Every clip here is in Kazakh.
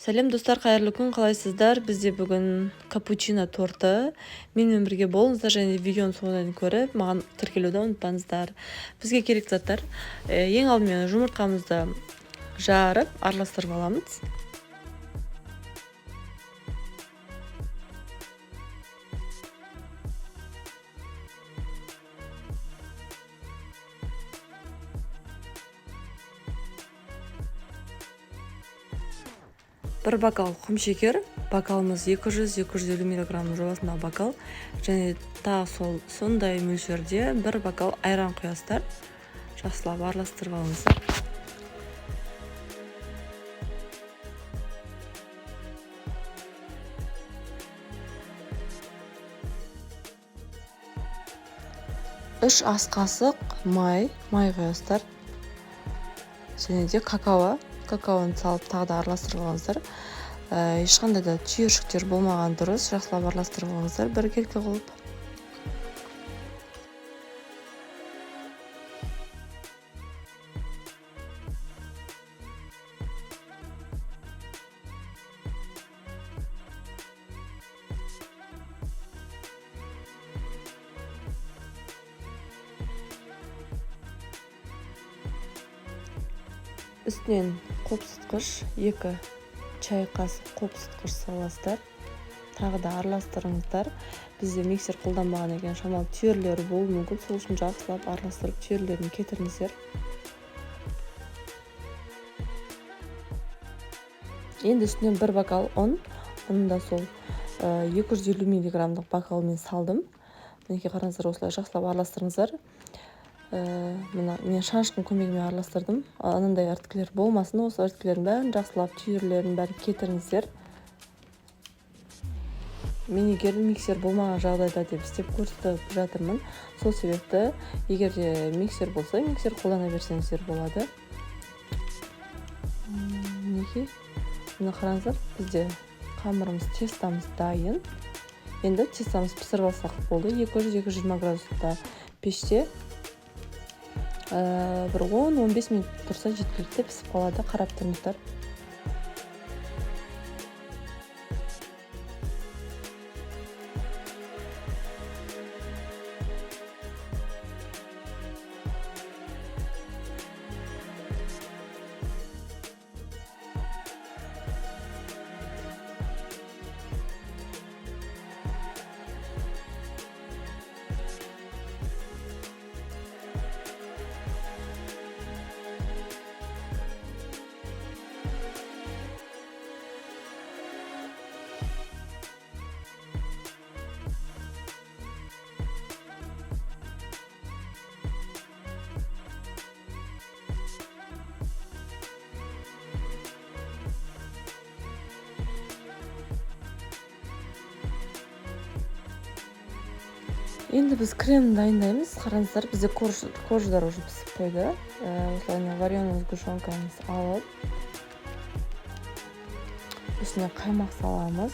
Сәлем, достар, қайырлы күн, қалайсыздар? Бізде бүгін капучино торты. Менімен бірге болыңыздар және видеоның соңына дейін көріп, маған тіркелуді ұмытпаңыздар. Бізге керекті заттар: ең алдымен жұмыртқамызды жарып, араластырып аламыз. Бір бокал құмшекер, бокалымыз 200-250 миллиграмм жобасындағы бокал, және тағы сол сондай мөлшерде бір бокал айран құясыздар. Жақсылап араластырып алыңыздар. 3 ас қасық май құясыздар. Және де какаоны салып тағы да араластырып алыңыздар. Ешқандай да түйіршіктер болмаған дұрыс, жақсылап араластырып алыңыздар біркелкі қылып. Үстінен қопсытқыш, 2 чай қасық қопсытқыш саласыздар. Тағы да араластырыңыздар. Бізде миксер қолданбаған екен, шамалы түйірлері болуы мүмкін, сол үшін жақсылап араластырып түйірлерін кетіріңіздер. Енді үстінен бір бокал ұн, ұнын да сол 250 миллиграммдық бокалмен салдым. Мінекей қараңыздар, осылай жақсылап араластырыңыздар. Мына мен шанышқының көмегімен араластырдым. Анандай іріткілер болмасын, осы іріткілердің бәрін жақсылап түйірлерін бәрін кетіріңіздер. Мен егер миксер болмаған жағдайда деп істеп көрсетіп жатырмын. Сол себепті егер де миксер болса, миксер қолдана берсеңіздер болады. Мінекей, мына қараңыздар, бізде қамырымыз, тестамыз дайын. Енді тестамызды пісіріп алсақ болды. Екі жүз, екі жүз жиырма градуста пеште бір он-он бес минут тұрса жеткілікті, пісіп қалады, қарап тұрыңыздар. Енді біз крем дайындаймыз. Қараңыздар, бізде корждар уже пісіп қойды. Осылай мына вареный сгущенкамызды алып, үстіне қаймақ саламыз.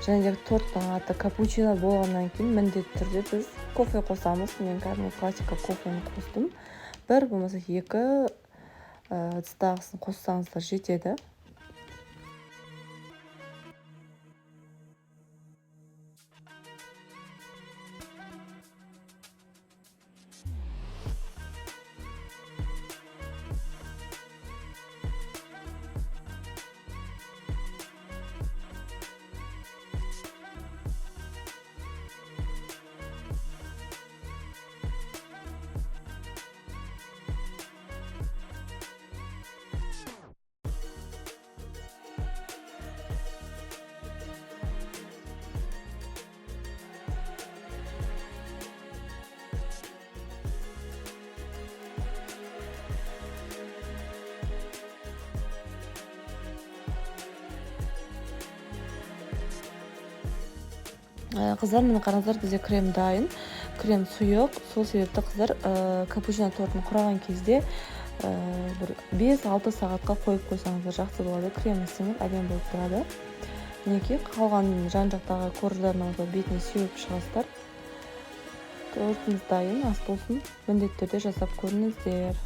Және де торттың аты капучино болғаннан кейін міндетті түрде біз кофе қосамыз. Мен кәдімгі классика кофені қостым. Бір болмаса екі ыдыстағысын қоссаңыздар жетеді. Қыздар, міне қараңыздар, бізде крем дайын. Крем сұйық, сол себепті қыздар, капучино тортын құраған кезде бір бес-алты сағатқа қойып қойсаңыздар жақсы болады. Кремі сіңіп әдемі болып тұрады. Мінекей, қалған жан жақтағы корждарын осылай бетіне сеуіп шығасыздар. Тортымыз дайын, ас болсын. Міндетті түрде жасап көріңіздер.